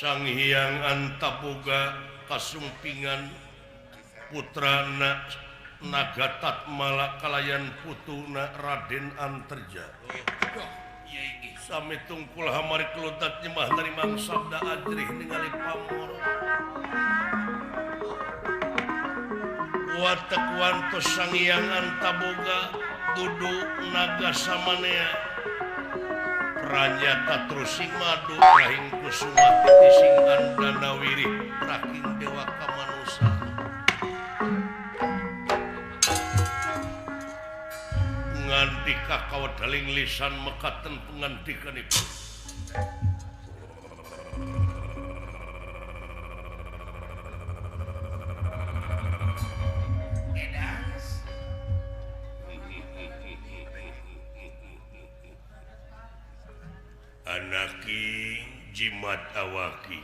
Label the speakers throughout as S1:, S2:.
S1: Sang Hyang Antaboga kasumpingan putrana Naga Tatmala kalayan putuna Raden Anterja. Sami tungkul hamari kelutat nyembah narimang sabda ajrih ningali pamor. Watek wantos Sang Hyang Antaboga dudu naga samanea. Pranyata trusing madu rahing kusuma titising danawiri raking dewa kamanusa. Ngandika kawedaling lisan mekaten pengandikanipun. Anaki jimat awaki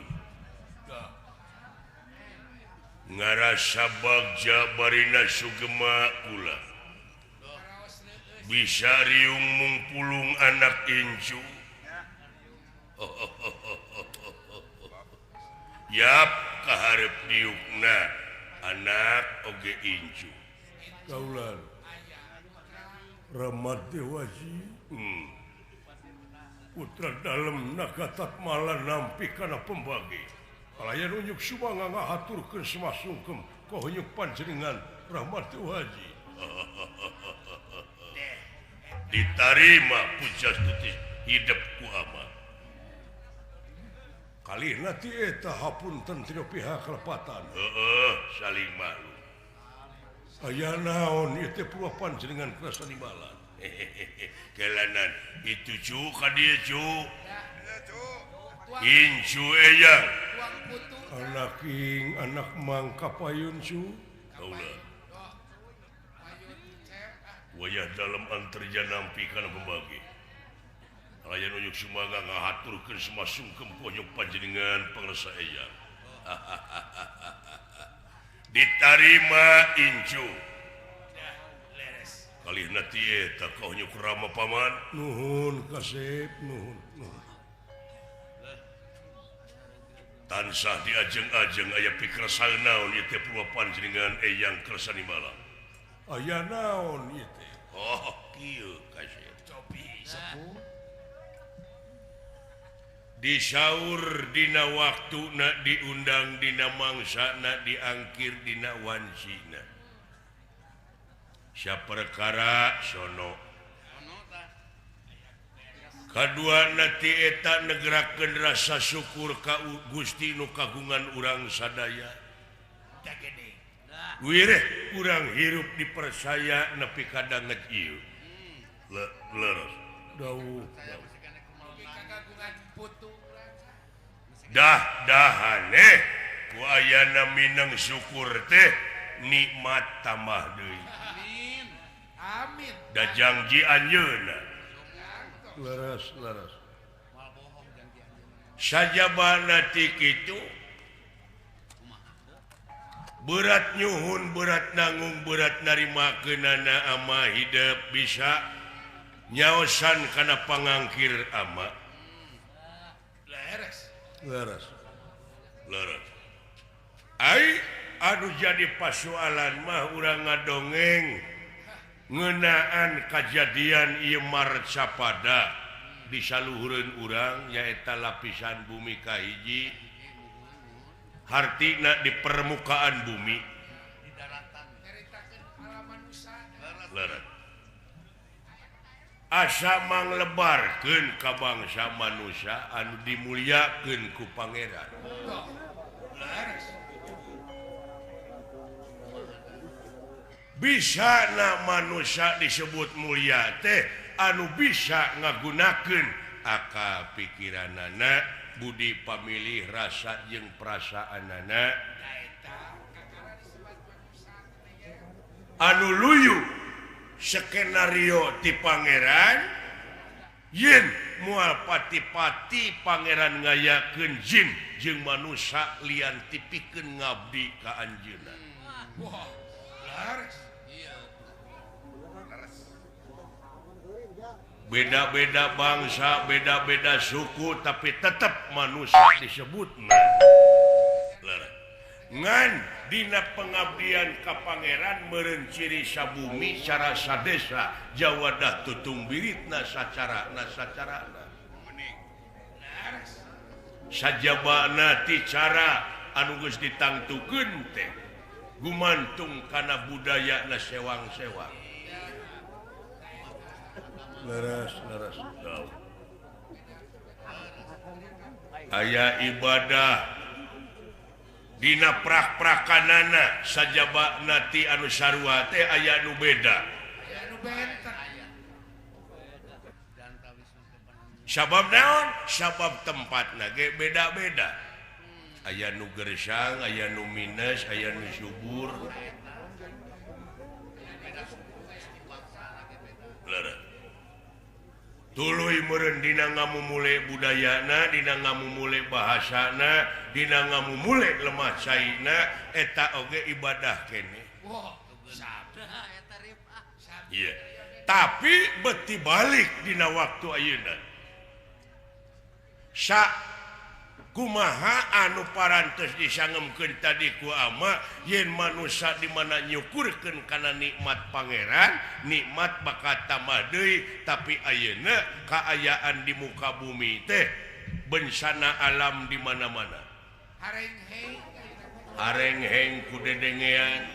S1: ngarasa bagja barina sugema kula bisa riung mungpulung anak incu. Yap kaharep diukna anak oge incu.
S2: Kaulan Ramat Dewaji
S1: putra dalem Naga Tatmala nampi kana pembagi. Kalayan unjuk sumangga ngahaturkeun semasungkem ka hunyuk panjenengan Rahmat Dewaji. Ditarima pujastuti hidep ku ama.
S2: Kalihna ti eta hapunten tina pihak kalepatan.
S1: Heeh, saling maklum.
S2: Aya naon ieu teh puluh panjenengan kerasa nimbalan.
S1: Kelanan itu cu ka dieu cu. Incu eyang.
S2: Anak ing anak mangka payun cu.
S1: Kaula. Wayah dalem Anterja nampi kana pembagi. Kalayan unjuk sumangga ngahaturkeun semasungkem konyok panjenengan pangresa eyang. Ditarima incu. Kalihna ti eta kahunyuk rama paman.
S2: Nuhun kasep nuhun.
S1: Tansah diajeng-ajeng aya pikersa naon ieu teh purwa panjenengan eyang kersa nimbalan.
S2: Aya naon ieu teh?
S1: Oh, kieu kasep.
S3: Cobi sepuh.
S1: Disaur dina waktuna diundang dina mangsana diangkir dina wancina. Saperkara sono. Kadua ti eta negerakeun rasa syukur ka Gusti nu kagungan urang sadaya. Wireh urang hirup dipercaya nepi ka danget ieu. Leres.
S2: Dawuh.
S1: Dah dahane ku ayana minang syukur teh nikmat tambah deui.
S3: Amin.
S1: Da jangji anjeunna.
S2: Leres leres.
S1: Sajabana ti kitu berat nyuhun berat nanggung berat narimakeunana ama hidep bisa nyaosan kana pangangkir ama.
S3: Leres.
S2: Leres.
S1: Leres. Ai anu jadi pasualan mah urang ngadongeng ngeunaan kajadian ieu marcapada di saluhureun urang nyaeta lapisan bumi kahiji hartina di permukaan bumi
S3: di daratan nyaritakeun alam manusia.
S1: Leres. Asa manglebarkeun ka bangsa manusia anu dimulyakeun ku Pangeran.
S3: Leres.
S1: Bisa na manusia disebut mulia teh anu bisa ngagunakeun akal pikiranana, budi pamilih rasa jeung perasaanana anu luyu skenario ti Pangeran yen moal pati-pati Pangeran ngayakeun jin jeung manusia lian tipikeun ngabdi ka anjeunna.
S3: Wah, leres.
S1: Beda-beda bangsa, beda-beda suku, tapi tetap manusia disebutna. Ngan dina pengabdian ka pangeran meureun ciri sabumi cara sadesa jawadah tutung biritna sacarana sacarana. Sajabana ti cara anu geus ditangtukeun teh gumantung kana budayana sewang-sewang. Leres leres. Aya ibadah dina prak-prakanana sajabana ti anu sarua teh aya nu beda. Sabab naon? Sabab tempatna ge beda-beda. Aya nu gersang, aya nu minus, aya nu subur. Leres. Tuluy meureun dina ngamumule budayana, dina ngamumule bahasana, dina ngamumule lemah caina, eta oge ibadah keneh. Iya. Tapi beti balik dina waktu ayeuna. Sa kumaha anu parantos disangemkeun tadi ku ama yen manusia di mana nyukurkeun kana nikmat pangeran, nikmat bakal tambah deui, tapi ayeuna kaayaan di muka bumi teh bencana alam di mana-mana. Harengheng ku dedengean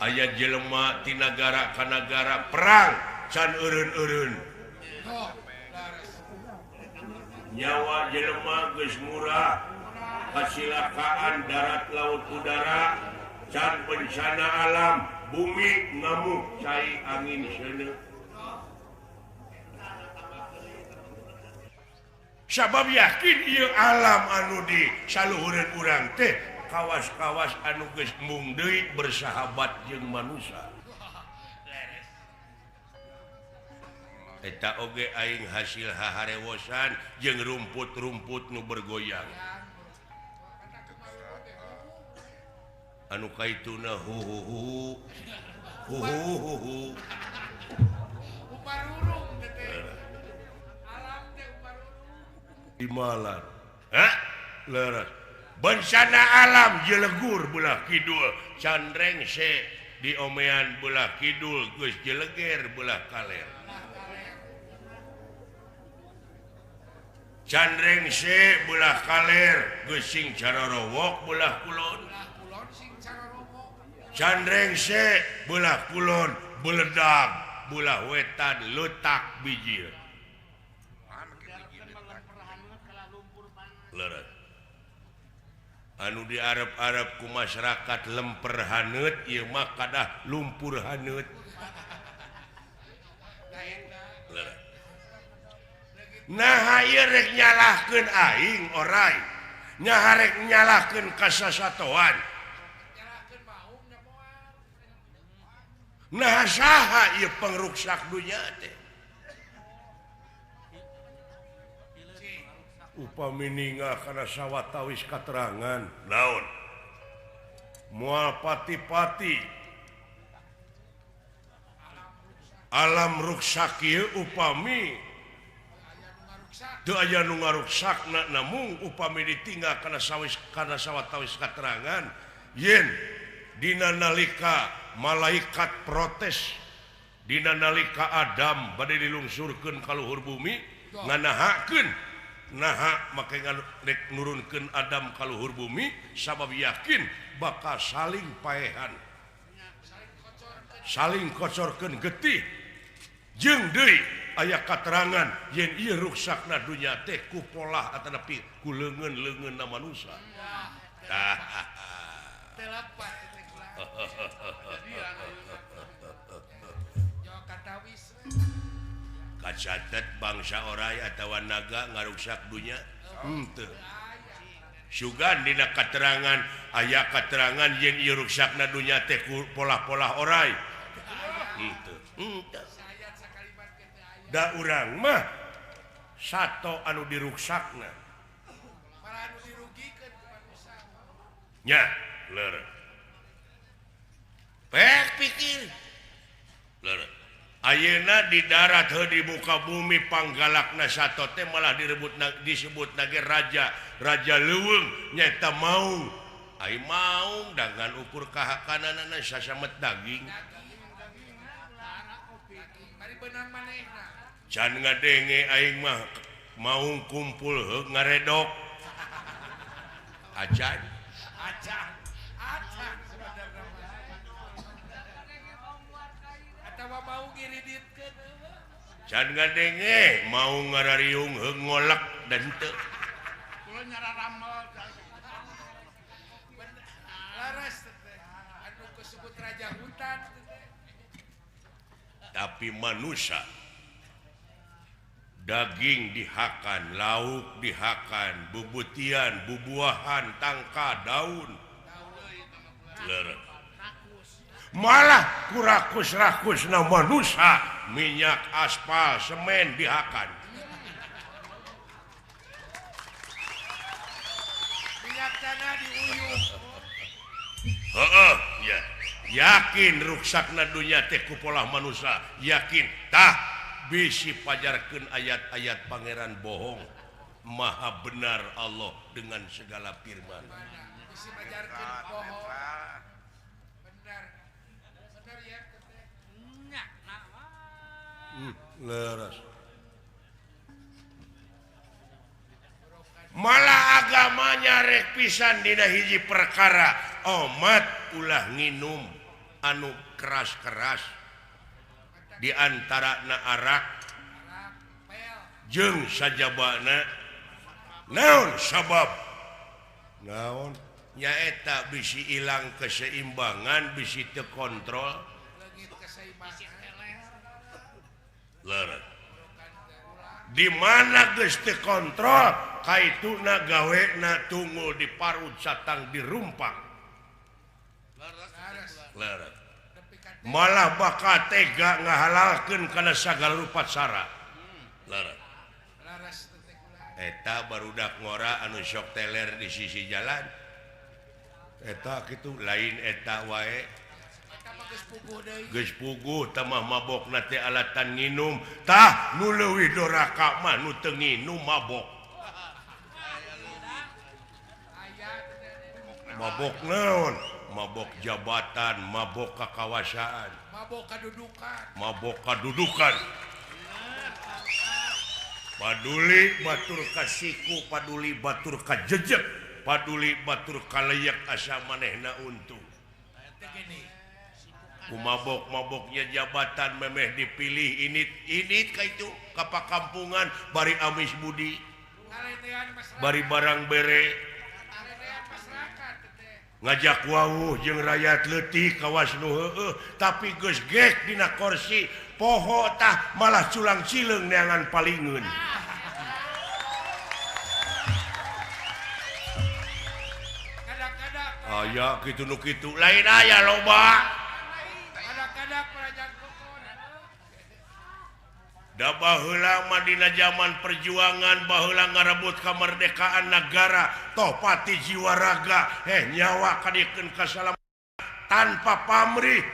S1: aya jelema ti nagara ka nagara perang can eureun-eureun. Nyawa jelema geus murah, kasilakaan darat laut udara, can bencana alam, bumi ngamuk cai angin seuneu. Sabab yakin ieu alam anu di saluhureun urang teh kawas-kawas anu geus mung deui bersahabat jeung manusia. Eta oge aing hasil haharewosan jeung rumput-rumput nu bergoyang. Anu kaituna hu hu hu hu hu hu. Dimalan. Hah? Leres. Bencana alam jelegur belah kidul, can rengse diomean belah kidul geus jeleger belah kaler. Can rengse belah kaler geus sing carorowok belah kulon. Can rengse belah kulon beledag belah wetan letak bijil. Leres. Anu di Arab-Arab ku masyarakat lemper haneut ieu mah kadah lumpur haneut. Leres. Nah ieu rek nyalahkeun aing orai. Nya rek nyalahkeun kasasatoan. Nah saha ieu pangruksak dunya teh? Upami ninga kana sawatawis katerangan naon? Moal pati-pati alam ruksak ieu upami teu aya nu ngaruksakna, namung upami ditinggal kana sawis kana sawatawis katerangan yen dina nalika malaikat protes dina nalika Adam bade dilungsurkeun ka luhur bumi nganahakeun naha make rek nurunkeun Adam ka luhur bumi sabab yakin bakal saling paehan saling kocorkeun getih jeung deui aya katerangan yen ieu ruksakna dunya teh ku polah atanapi ku leungeun-leungeunna manusia. Kacatet bangsa orai atawa naga ngaruksak dunya henteu. Sugan dina katerangan aya katerangan yen ieu ruksakna dunya teh ku polah-polah orai. Henteu. Henteu. Da urang mah sato anu diruksakna. Nya, leureuh. Pek pikir. Leureuh. Ayeuna di darat heuh di muka bumi panggalakna sato teh malah direbut disebut nage raja raja leuweung nyaeta maung. Ai maung dangan ukur kahakananana sasamet daging. Can ngadenge aing mah maung kumpul heuh ngaredok. Acan.
S3: Acan. Acan
S1: can ngadenge mau ngarariung heung ngolek dan teu
S3: kula nyararamel laras teh anu kasebut raja hutan.
S1: Tapi manusia daging dihakan, lauk dihakan, bubutian, bubuahan, tangka, daun. Leureuh. Malah kurakus-rakusna manusia minyak aspal semen dihakan.
S3: Minyak tanah diuyuh.
S1: Heeh, ya. Yakin ruksakna dunya teh ku polah manusia, yakin tah bisi pajarkeun ayat-ayat pangeran bohong. Maha benar Allah dengan segala firman.
S3: Bisi pajarkeun bohong.
S1: Leres. Malah agamanya rek pisan dina hiji perkara omat ulah nginum anu keras-keras di antara na arak jeung sajabana naon sabab naon nyaeta bisi ilang keseimbangan bisi teu kontrol. Di mana geus teu kontrol kaituna gawena tunggul di parut satang dirumpak. Leres. Malah bakal tega ngahalalkeun kana sagala rupa cara. Leres. Eta barudak ngora anu sok teler di sisi jalan. Eta kitu lain eta wae. Geus puguh tamah mabok na teh alatan nginum tah nu leuwih doraka mah nu teu nginum mabok. Mabok naon? Mabok jabatan, mabok kakawasaan,
S3: mabok kadudukan,
S1: mabok kadudukan. Paduli batur ka siku, paduli batur ka jejeg, paduli batur ka leyek asa manehna untung. Ku mabok-maboknya jabatan memeh dipilih init ka itu ka pakampungan bari amis budi bari barang bere ngajak wawuh jeung rakyat leutik kawas nu heueuh tapi geus gek dina kursi poho tah malah culang cileung neangan palingeun. Aya kitu nu kitu lain aya loba. Da baheula mah dina zaman perjuangan baheula ngarebut kemerdekaan negara toh pati jiwa raga nyawa kadiekeun kasalam tanpa pamrih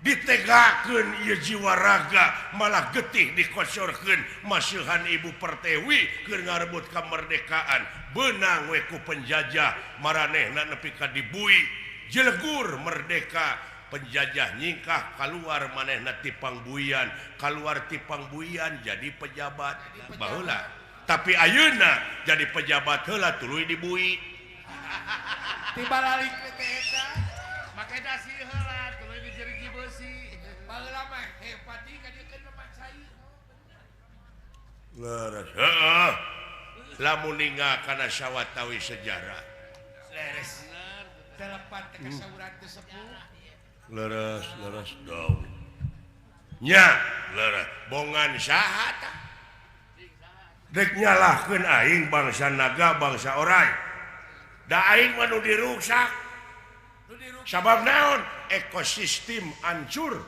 S1: ditegakeun ieu jiwa raga malah getih dikocorkeun masihan Ibu Pertiwi keur ngarebut kemerdekaan beunang we ku penjajah maranehna nepi ka dibui jelegur merdeka. Penjajah nyingkah keluar manehna ti pangbuian, keluar ti pangbuian jadi pejabat baheula. Tapi ayeuna jadi pejabat heula tuluy dibui.
S3: Ti balalik teh eta, make dasi heula tuluy dijerigi beusi. Baheula mah hebat di ka dieu mah cai.
S1: Leres. Heeh. Lamun ninggal kana sawatawi sejarah.
S3: Leres. Telepat teh kasauran teh sepuh.
S1: Leres leres daun nya leres bongan saha tah dek nyalahkeun aing bangsa naga bangsa orai da aing mah nu diruksak sabab naon ekosistem hancur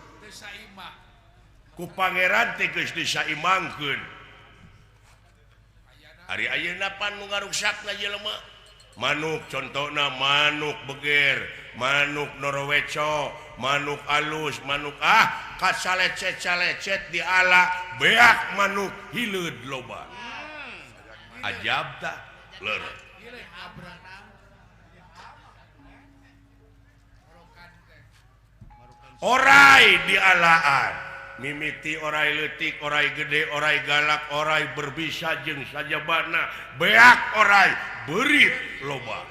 S1: ku pangeran teh geus disaimangkeun. Ari ayeuna pan nu ngaruksakna jelema manuk contohna manuk beger, manuk noroweco, manuk alus manuk ah kasalecet-salecet di ala beak manuk hileud loba ajab tah leureuh orai di alaan mimiti orai leutik orai gede orai galak orai berbisa jeung sajabana beak orai beurit loba.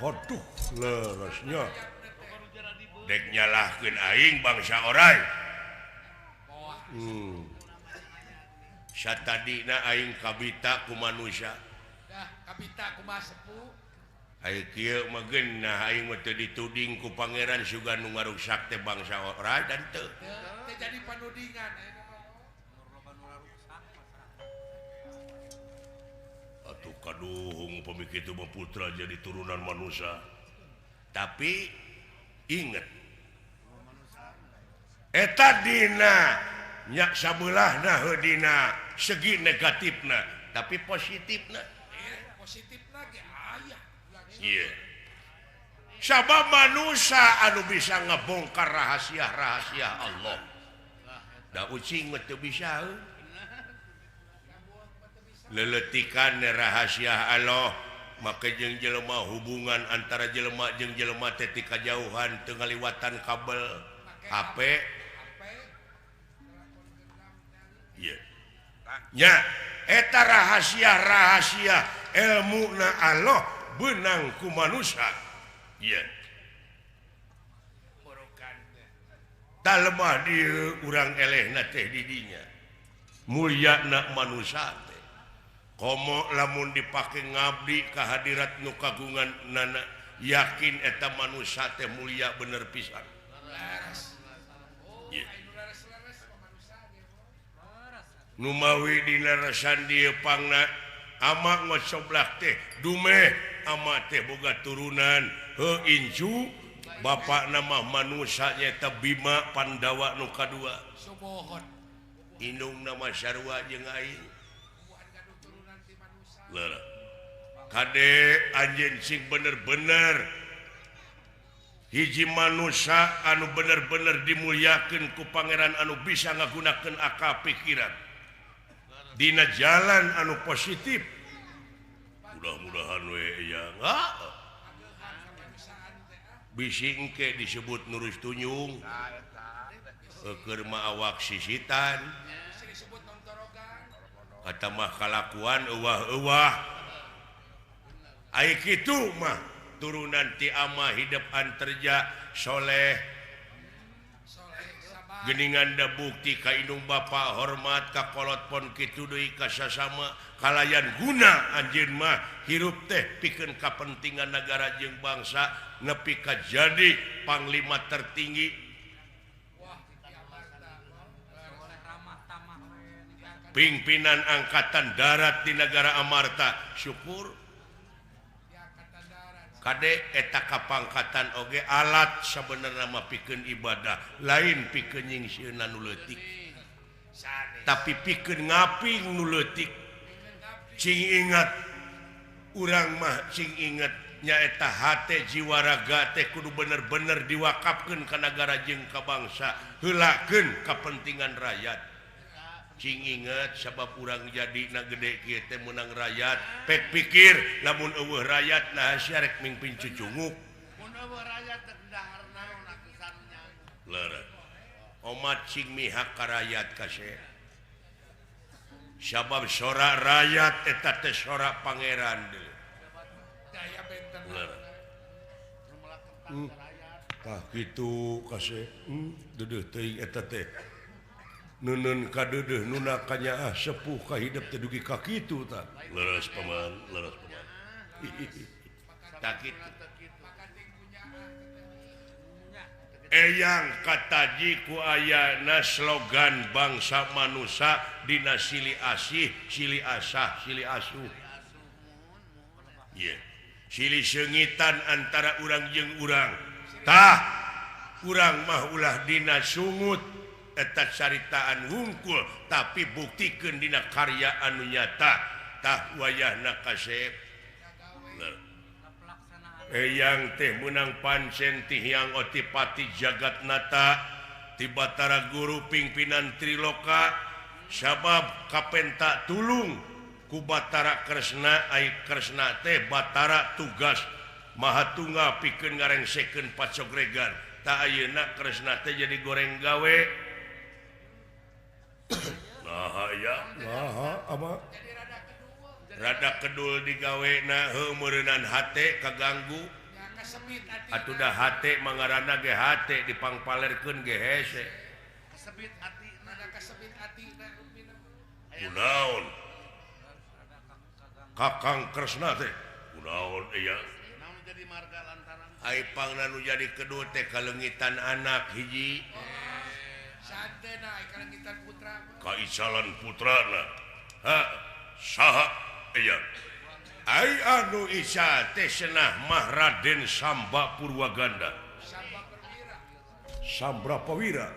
S1: Waduh leresnya dek nyalahkeun aing bangsa orai. Satadina aing kabita ku manusia.
S3: Dah kabita kumaha sepuh.
S1: Aing kieu mah geunah aing mah teu dituding ku pangeran sugan nu ngaruksak teh bangsa orai dan teu.
S3: Teu jadi panudingan.
S1: Atuh kaduhung upami kitu mah putra jadi turunan manusia. Tapi inget eta dina nya sabeulahna heuh dina segi negatifna tapi positifna.
S3: Positifna ge aya.
S1: Iya. Sabab manusia anu bisa ngebongkar rahasia-rahasia Allah. Da ucing mah teu bisa. Leletikan rahasia Allah maka jeung jelema hubungan antara jelema jeung jelema teh ti kajauhan teu ngaliwatan kabel HP. Iya. Nya eta rahasia-rahasia ilmuna Allah benang ku manusia. Iya. Tah lemah di urang elehna teh di dinya. Mulyana manusia teh. Komo lamun dipake ngabdi ka hadirat nu kagungan nana yakin eta manusia teh mulia bener pisan. Iya. Numawi dina resan dieu pangna ama ngocoblak teh dumeh ama teh boga turunan heuh incu bapakna mah manusia nyaeta Bima Pandawa nu kadua. Indungna mah sarua jeung aing. Leureuh. Kade anjeun sing bener-bener hiji manusia anu bener-bener dimulyakeun ku pangeran anu bisa ngagunakeun akal pikiran dina jalan anu positif. Mudah-mudahan we ya bisi engke disebut nurus tunyung keur mah awak sisitan kata mah kalakuan euwah-euwah ai kitu mah turunan ti ama hidup anterja soleh geningan da bukti ka indung bapa hormat ka kolot pon kitu deui ka sasama kalayan guna anjeun mah hirup teh pikeun kapentingan nagara jeung bangsa nepi ka jadi panglima tertinggi pimpinan angkatan darat di negara Amarta. Syukur kade eta kapangkatan oge alat sabenerna mah pikeun ibadah lain pikeun nyingsieunan nu leutik tapi pikeun ngaping nu leutik. Cing ingat urang mah cing ingat nyaeta hate jiwa raga teh kudu bener-bener diwakafkeun ka nagara jeung ka bangsa heulakeun kapentingan rakyat. Cing inget sabab urang jadi na gede kieu teh meunang rakyat pek pikir lamun eueuh rakyat nah sia rek mingpin cucunguk
S3: mun eueuh rakyat teh dahar naon akisannya.
S1: Leureuh omat cing mihak ka rakyat kaseh sabab sora rakyat eta teh sora pangeran deui.
S3: Daya benten.
S1: Leureuh tah kitu kaseh deudeuh teuing eta teh Nunun kadeudeuh nuna kanyaah sepuh ka hidup teh dugi ka kitu tah. Leres paman, leres paman. Tah kitu. Eyang kataji ku ayana slogan bangsa manusia dina sili asih, sili asah, sili asuh. Ieu. Sili seungitan antara urang jeung urang. Tah, urang mah ulah dina sungut eta caritaan wungkul tapi buktikeun dina karya anu nyata. Tah wayahna kasep. Eyang teh menang pancen ti Hyang Otipati Jagatnata ti Batara Guru pimpinan Triloka sabab kapenta tulung ku Batara Kresna ai Kresna teh Batara tugas Mahatunggal pikeun ngarengsekeun pacogregan ta ayeuna Kresna teh jadi goreng gawe nah ya
S2: nah apa
S1: rada kedul digawe na heuh meureunnan hate kaganggu atuh da hate mangaranna ge hate dipangpalerkeun ge hese
S3: kasebit hatina kasebit hatina
S1: kunaon Kakang Kresna teh kunaon aya
S3: naon jadi marga lantaran
S1: ai pangna nu jadi kedul teh kaleungitan anak hiji
S3: santena ai kaleungitan putra
S1: kaicalan putrana ha saha iya ai anu isa teh cenah mah Raden Samba Purwaganda
S2: Sambra Pawira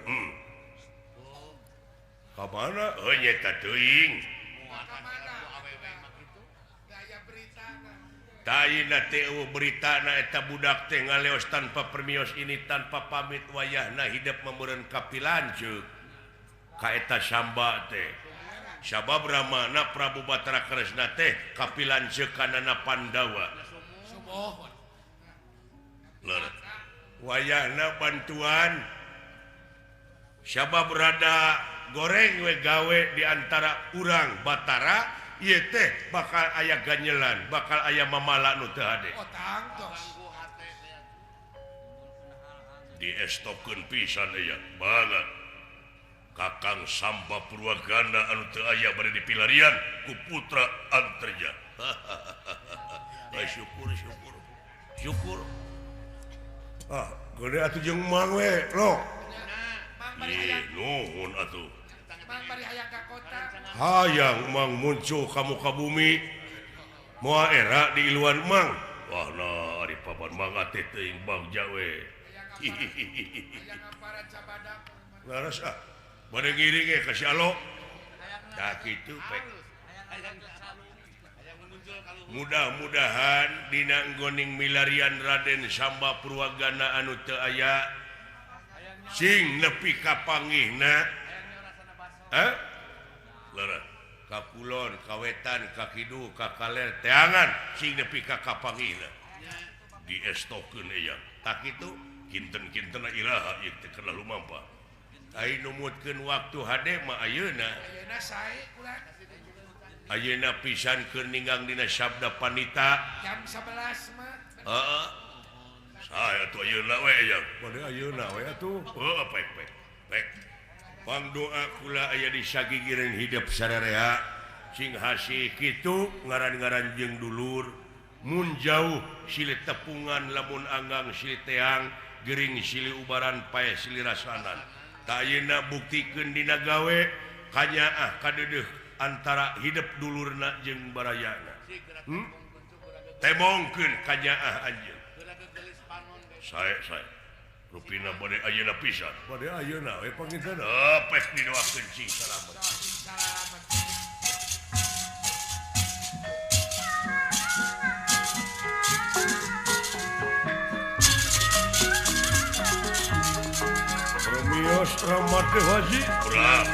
S1: ka mana heuh nya teuing tayina teh eueuh beritana eta budak teh ngaleos tanpa permios ini tanpa pamit wayahna hidup memeureun kapilanceuk ka eta Samba teh sabab Ramana Prabu Batara Kresna teh kapilanceukkanana Pandawa wayahna bantuan sabab rada goreng we gawe di antara urang Batara ieu teh bakal aya ganyelan bakal aya mamala nu teu hade diestokeun pisan aya banget Kakang Samba Purwaganda anu teu aya bade dipilarian ku putra Antarja. Syukur syukur. Syukur.
S2: Ah, gede atuh jeung Mang we, lo.
S1: Ih, nuhun atuh.
S3: Mang bari hayang ka kota.
S1: Hayang Mang muncul ka muka bumi. Moal era di iluan Mang. Wah, nah ari papan Mang teh teuing bagja we.
S3: Hayang ngamparan cabadak.
S1: Laras ah. Bade ngiring ge ka si Alo. Tah kitu pek. Mudah-mudahan dina nggoning milarian Raden Samba Purwagana anu teu aya sing nepi ka panggihna. Hah? Leureuh. Ka kulon, ka wetan, ka kidul, ka kaler teangan sing nepi ka kapanggihna. Diestokeun aya. Tah kitu kinten-kintenna iraha ieu teh keur lumampah. Ai numutkeun waktu hade mah ayeuna.
S3: Ayeuna sae kula.
S1: Ayeuna pisan keur ninggang dina sabda panita
S3: jam 11 mah.
S1: Heeh. Sae atuh ayeuna we aya.
S2: Bade ayeuna we atuh.
S1: Heuh pek pek. Pek. Pangdoa kula aya di sagigireun hidup sararea sing hasih kitu ngaran-ngaran jeung dulur mun jauh silih tepungan lamun anggang silih teang gering silih ubaran paeh silih rasanan. Ayeuna buktikeun dina gawe kanyaah kadeudeung antara hidup dulurna jeung barayana. Temongkeun kanyaah anjeun. Sae sae. Rupina bade ayeuna pisan.
S2: Bade ayeuna we panginten.
S1: Heuh, pek didoakeun sing salamet.
S2: Mios Rahmat Haji
S1: urang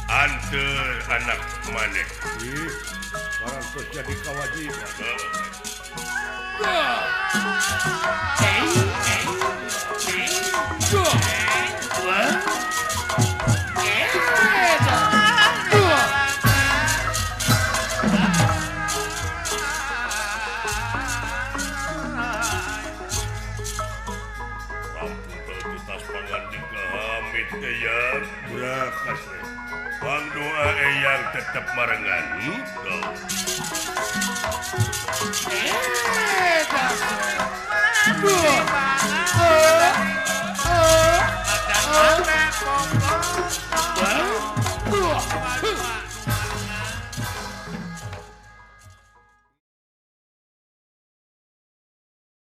S1: anteur anak maneh.
S2: Ih, parantos jadi kawajiban.
S1: Bang doa eyang tetap marengan.